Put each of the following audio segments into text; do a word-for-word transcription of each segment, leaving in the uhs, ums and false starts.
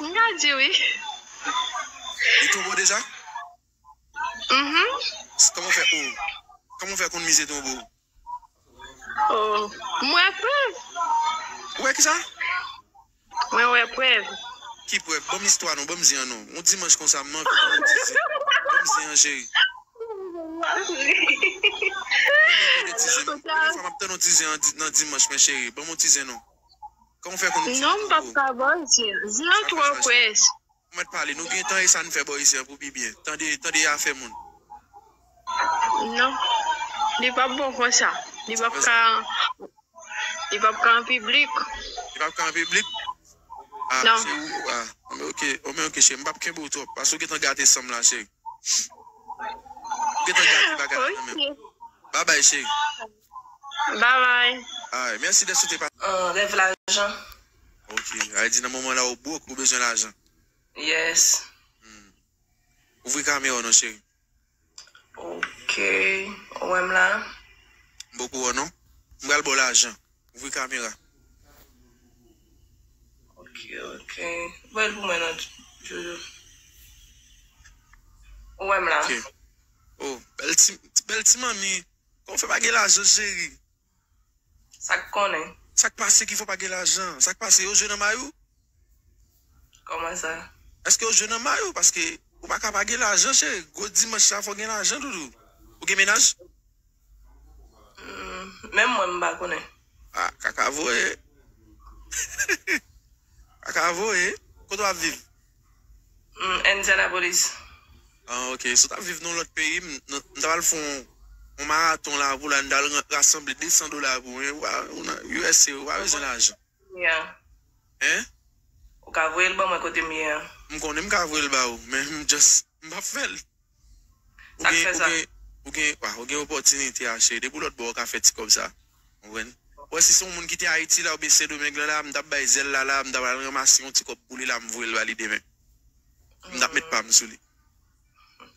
M ka di wi. Li tonbe w deja? Mhm. Kòman w fè, oh, kòman w fè konn mize tonbe w? Oh, m wè prèv. Ou wè kisa? Mwen wè prèv. Ki prèv? Ban m istwa non, ban m zen an non. Yon dimanch konsa, m anvi konn yon ti zen. Ban m zen an, cheri. Ban m yon ti zen non. Premye fwa m ap tann yon ti zen an di- nan dimanch, men cheri. Ban m yon ti zen non. Kòman w fè konn yon ti zen tonbe w? Non, m p ap ka ba w zen. Zen an twò frèch. Ou mèt pale, nou gen tan e sa n fè bò isi an pou pi byen. Tande, tande afè moun. Non. Li p ap bon konsa. Li p ap ka, li p ap ka an piblik. Li p ap ka an piblik? Ah, non. Se ou, ah. Anben, ok, anben, ok, cheri. M p ap kenbe w twòp. Paske w gentan gate san m la, cheri. Ou gentan gate bagay la nan men m. Ok. Babay, cheri. Babay. Ay, mèsi dèske w te pase. Ah, rèv lajan. Ok. Sa vle di nan moman la ou brok, ou bezwen lajan. Yes. Hmm. Ouvri kamera w non, cheri. Ok. Ou wè m la? M poko wè w non. M pral ba w lajan. Ouvri kamera. Ok, ok. Voye l pou mwen non, Jojo. Ou wè m la? Ok. Oh, bèl ti, bèl ti manmi. Kòman w fè pa gen lajan, cheri? Sa k konnen? Sa k pase ki fè w pa gen lajan? Sa k pase? Yo jwe nan may ou? Kòman sa? Èske yo jwe nan may ou? Paske ou pa ka pa gen lajan, cheri. Gwo dimanch sa, fò w gen lajan, doudou. Ou gen mennaj? Hmm, menm mwen, m pa konnen. Ah, kaka voye. Kaka voye. Kote w ap viv? Hmm, Indianapolis. Ah, ok. Si w t ap viv nan yon lòt peyi, m, m, m ta pral fè yon, yon maraton la pou la, m ta pral ran- rasanble de san dola pou mwen. Ou pa, ou nan U S A, ou pa bezwen lajan. Ya. Hein? Ou ka voye l ban mwen kote m ye a. M konnen m ka voye l ba ou, men m just, m p ap fè l. Ou gen, ou gen, ou gen, wa, ou gen opòtinite a, cheri. Depi w lòt bò, ou ka fè ti kòb sa. Ou konprann? Ou wè, si se yon moun ki te Ayiti la, oubyen Sendomeng lan la, m t ap bay zèl la, la, m t ap al ranmase yon ti kòb pou li la, m voye l ba li demen. M t ap met pa m sou li.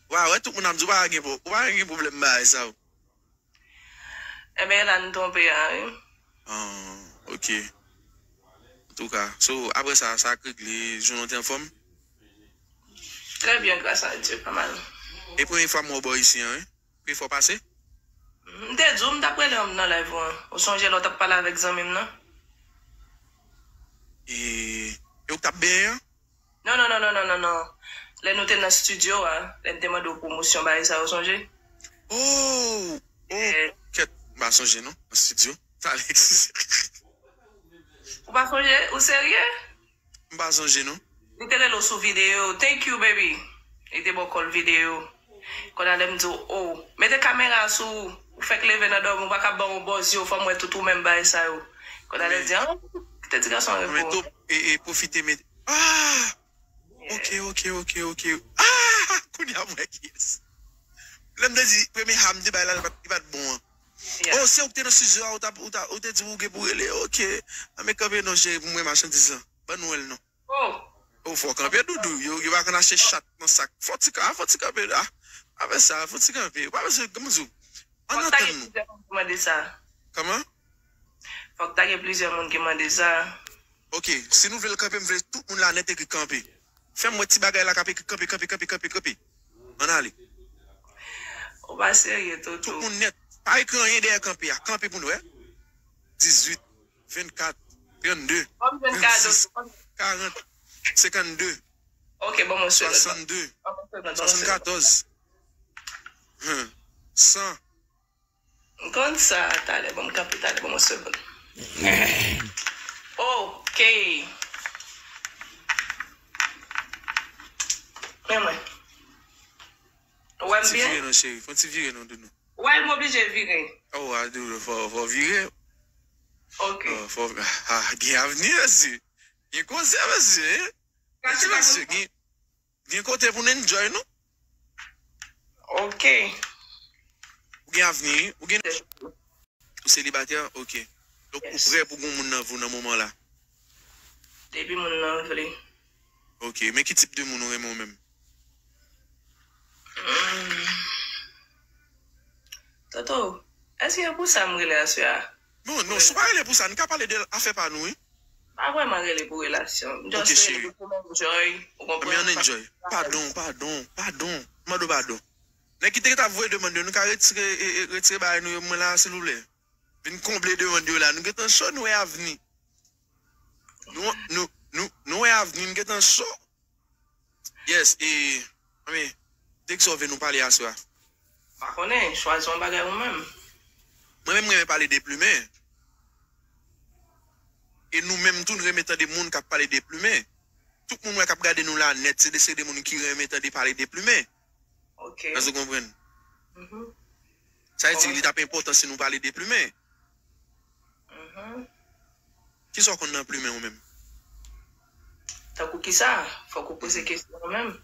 Wa, wè, tout moun ap di, ou pa gen pwo-, ou pa gen pwoblèm bagay sa, ou. Enben, la n tonbe a, wi. Ah, ok. Antouka, so, apre sa, sa k regle, jounen w te anfòm? Trè byen, gras a Dye, pa mal. E premye fwa m wè w bò isi an, wi? Premye fwa w pase? M te di w, m t ap rele w nan live ou an. Ou sonje lè w t ap pale avèk zanmi m nan? E, e ou k t ap benyen an? Non, non, non, non, non, non, non. Lè nou te nan estidyo a, lè m te mande w pwomosyon bagay sa, ou sonje? Oh! Oh! Eh. Kèt, m pa sonje non, nan estidyo. Alex. Ou pa sonje? Ou serye? M pa sonje non. Li te rele w sou videyo. Thank you, baby. Li te ba w kòl videyo. Kounye a lè m di w, oh, mete kamera sou ou, ou fèk leve nan dòmi, ou pa ka ban yon bòz yo, fò m wè tout ou menm bagay sa yo. Kounye a lè m di, ah, kite ti gason an repo. Men tou, e, e pwofite mete, ah! Ok, ok, ok, ok. Ah! Kounye a m wè kiyès. Lè m te di, premye ha m te bay la, li pa t, li pa t bon an. Oh, se ou ki te nan estidyo a, ou t ap, ou t ap, ou te di ou gen pou rele, ok. An men kanpe non, cheri, pou m wè machandiz lan. Ban nou wè l non. Oh. Ou fò kanpe, doudou. Yo, yo pa konn achte chat nan sak. Fò ti ka, fò ti kanpe la. Apre sa, fò ti kanpe. Ou pa bezwen, kòman di w? Ann antann nou. Fòk ta gen plizyè moun ki mande sa. Kòman? Fòk ta gen plizyè moun ki mande sa. Ok, si nou vle l kanpe, m vle tout moun la nèt ekri kanpe. Fè m wè ti bagay la k ap ekri kanpe, kanpe, kanpe, kanpe, kanpe. Ann ale. Ou pa serye, Toto. Tout moun nèt. Pa ekri anyen dèyè kanpe a. Kanpe pou nou wè. Dizuit. Vennkat, trannde, vennsis, karant, senkannde, ok, ban m yon segonn, swasannde, ban m yon segonn, ban m yon segonn, swasannkatòz, hmm, san. M konn sa, talè, ban m kanpe talè, ban m yon segonn. Ok. Men mwen. Ou wè m byen? Fon ti vire non, cheri. Fon ti vire non, doudou. Ou wè l, m oblije vire. Oh, a, doudou, fò, fò vire. Ok. Oh, fò, ah, gen avni, mesye. Gen koze, mesye, hein? Mesye, gen, gen kote pou n enjoy, non? Ok. Ou gen avni, wi. Ou gen, ou selibatè, ok. Donk, ou prè pou gon moun nan vi w nan moman la? Depi moun nan vle. Ok, men ki tip de moun ou renmen ou menm? Hmm. Toto, èske e pou sa m rele aswè a? Non, non, si w pa rele pou sa, n ka pale de afè pa nou, wi. Pa vrèman rele pou relasyon. M just rele pou m enjoy. Ou konprann? Ann enjoy. Padon, padon, padon. M mande w padon. Nèg ki te ap voye demann yo, nou ka retire, e, e, retire bagay nou yo mwen la, silvouplè. Vin konble demann yo la. Nou gentan cho, nou wè avni. Nou, nou, nou, nou wè avni, nou gentan cho. Yes, e, anben, de kisa w vle nou pale aswè a? Pa konnen, chwazi yon bagay ou menm. Mwen menm, mwen renmen pale de plimen. E nou menm tou, nou renmen tande moun k ap pale de plimen. Tout moun wè k ap gade nou la nèt, se de, se de moun ki renmen tande pale de plimen. Ok. Èske w konprann? Mhm. Sa vle di, li t ap enpòtan si nou pale de plimen. Mhm. Kisa w konn nan plimen ou menm? Tankou kisa? Fòk ou poze kesyon an menm.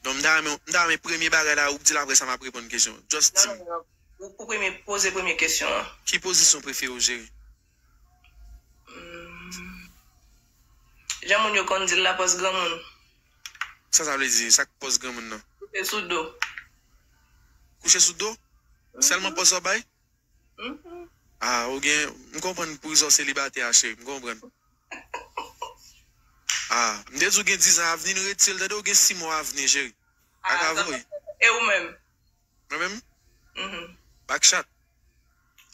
Non, m ta renmen, m ta renmen premye bagay la, ou di l apre sa m ap reponn kesyon. Just di m. Non, non, non. Ou, ou premye, poze premye kesyon an. Ki pozisyon prefere w jere? Hmm. Jan moun yo konn di l la, pòz granmoun. Sa sa vle di? Sa k pòz granmoun nan? Kouche sou do. Kouche sou do? Sèlman pòz sa w bay? Mhm. Ah, ou gen, m konprann prizon selibatè a, cheri, m konprann. Ah, m te di w gen diz an avni, nou retire l, tande, ou gen sis mwa avni, cheri. Ah, kaka voye. E ou menm? Mwen menm? Mhm. Back shot.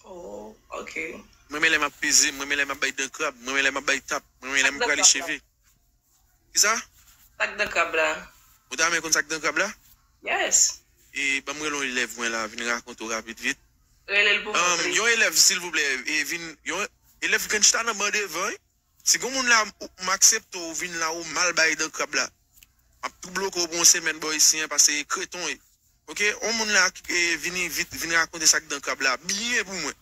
Oh, ok. Mwen renmen lè m ap peze, mwen renmen lè m ap bay dan krab, mwen renmen lè m ap bay tap, mwen renmen lè m ap rale cheve. Kisa? Sak dan krab la. Ou ta renmen konn sak dan krab la? Yes. E ban m rele yon elèv mwen la, vin rakonte w rapid vit. Rele l pou mwen, please. Yon elèv, silvouplè, e vin, yon elèv ki konn chita nan ban devan, wi. Si gon moun la, ou, m aksepte w vin la, ou mal bay dan krab la. M ap tou bloke w pou yon semèn bò isi an, paske e kreton w ye. Ok, yon moun la, e, vini vit, vin rakonte sak dan krab la, byen pou mwen.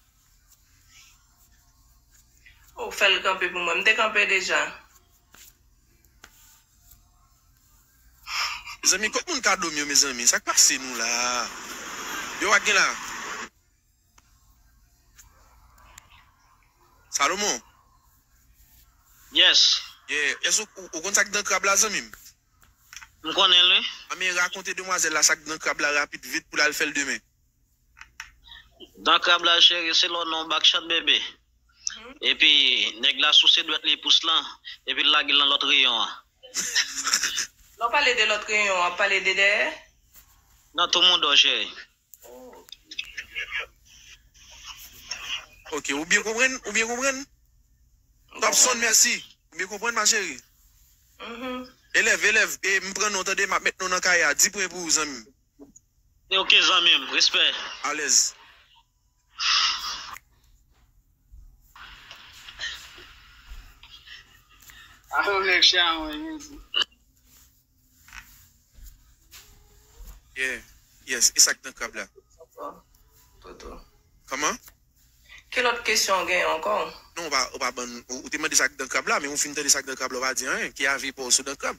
Ou fè l kanpe pou mwen. M te kanpe deja. Mezanmi, kot moun kado m yo, mezanmi? Sa k pase nou la? Yo, w a gen la. Salomon. Yes. Yeah. Èske ou, ou konn sak dan krab la, zanmi m? M konnen l, wi. Anben, rakonte demwazèl la sak dan krab la rapid vit pou l al fè l demen. Dan krab la, cheri, se lè w nan yon back shot, bebe. Epi, nèg la souse dwèt li, pous lan, epi l lage l nan lòt reyon an. Lè w pale de lòt reyon an, w ap pale de dèyè? Nan tou mouda w, cheri. Ok, ou byen konprann? Ou byen konprann? Topson, mèsi. Ou byen konprann, ma chérie? Mhm. Elèv, elèv, e m pran non, tande, m ap met non nan kay la. Di pwen pou ou, zanmi m. Ok, zanmi m. Respè. Alèz. Alo, nèg chawony, mèsi. Yeah. Yes. E sa k nan krab la? Toto. Kòman? Ki lòt kesyon w genyen ankò? Non, ou pa, ou pa ban, ou, ou te mande sa k dan krab la, men ou fin tande sa k dan krab la, ou pa di anyen. Ki avi pa w sou dan krab?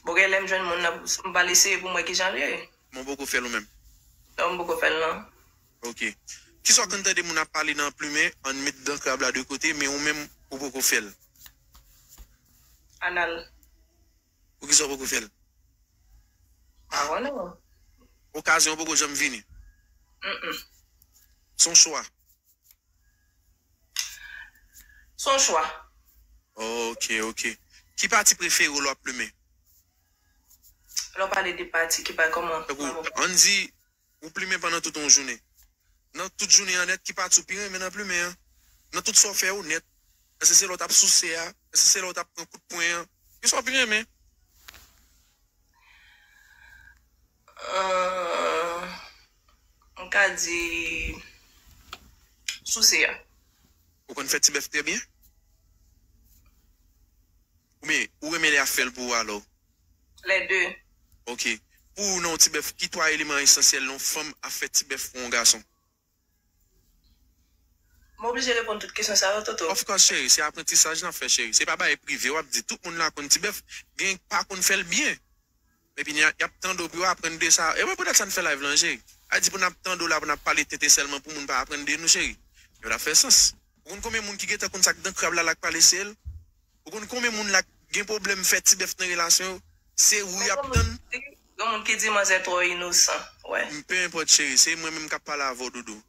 Bon, gen lè m jwenn moun nan, m pral eseye pou m wè kijan l ye. Men w poko fè l ou menm? Non, m poko fè l, non. Ok. Kisa w konn tande moun ap pale nan plimen, ann met dan krab la de kote, men ou menm, ou poko fè l? Anal. Poukisa w poko fè l? Pa konnen. Okazyon an poko janm vini? Mm-mm. Se yon chwa? Se yon chwa. Ok, ok. Ki pati prefere w lè w ap plimen? Lè w pale de pati, ki pa kòman? Tankou, ann di, ou plimen pandan tout yon jounen. Nan tout jounen an nèt, ki pati ou pi renmen nan plimen an? Nan tout sa w fè yo nèt. Èske se lè w t ap souse a? Èske se lè w t ap pran kout pwen an? Kisa w pi renmen? Euh, m ka di souse a. Ou konn fè ti bèf trè byen? Oubyen, ou renmen lè y ap fè l pou ou alò? Lè de. Ok. Pou ou, nan yon ti bèf, ki twa eleman esansyèl yon fanm ap fè ti bèf pou yon gason? M oblije reponn tout kesyon sa yo, Toto? Of course, cheri. Se aprantisaj n ap fè, cheri. Se pa bagay prive w ap di. Tout moun la konn ti bèf. Gen k pa konn fè l byen. Epi, y ap, y ap tande w pou yo aprann de sa. E mwen, poutèt sa n fè live lan, cheri. A di pou n ap tande w la, pou n ap pale tenten sèlman pou moun pa aprann de nou, cheri. Yo t ap fè sans. Ou konn konbyen moun ki gentan konn sa k dan krab la, la k pale se l? Ou konn konbyen moun la k gen pwoblèm fè ti bèf nan relasyon yo? Se ou y ap tann. Gen moun ki di manzè twò inosan, wè. M, peu importe, cheri, se mwen menm k ap pale avè w, doudou.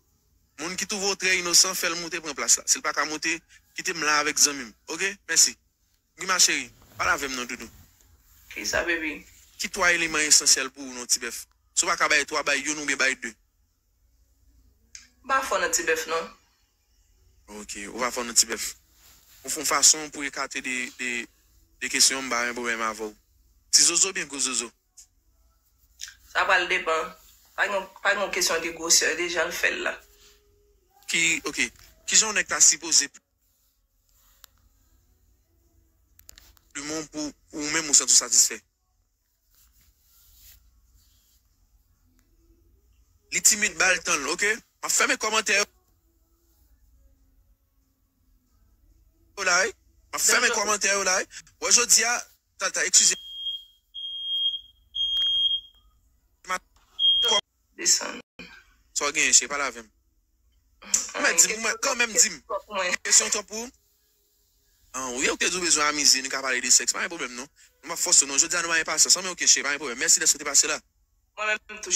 Moun ki twouve w trè inosan, fè l moute pran plas la. Si l pa ka moute, Kite m la avèk zanmi m. Oke? Mèsi. Wi, ma chérie. Pale avè m non, doudou. Kisa, baby? Ki twa eleman esansyèl pou ou nan yon ti bèf? Si w pa ka bay twa, bay youn oubyen bay de. M pa fò nan ti bèf, non. Oke, ou pa fò nan ti bèf. Ou fè yon fason pou ekate de, de, de kesyon, m pa gen pwoblèm avè w. Ti zozo oubyen gwo zozo? Sa pral depann. Pa gen, pa gen kesyon de gwosè, de jan l fè l la. Ki, oke. Kijan yon nèg ta sipoze pli bon pou ou menm ou santi w satisfè? Li timid, ba l tan l, oke? M ap fèmen kòmantè yo la, wi. M ap fèmen kòmantè yo la, wi. Wè, jodi a, Talita, eskize. Desann. Sa w genyen, cheri, pale avè m. Mwen di m, mwen, kanmenm di m. Kesyon twòp pou ou? Ah, wi, ou te di w bezwen amize, nou ka pale de sèks, pa gen pwoblèm non. Nou p ap fòse w non. Jodi a nou pa gen pasyans, men oke, cheri, pa gen pwoblèm. Mèsi dèske w te pase la. Mwen menm tou,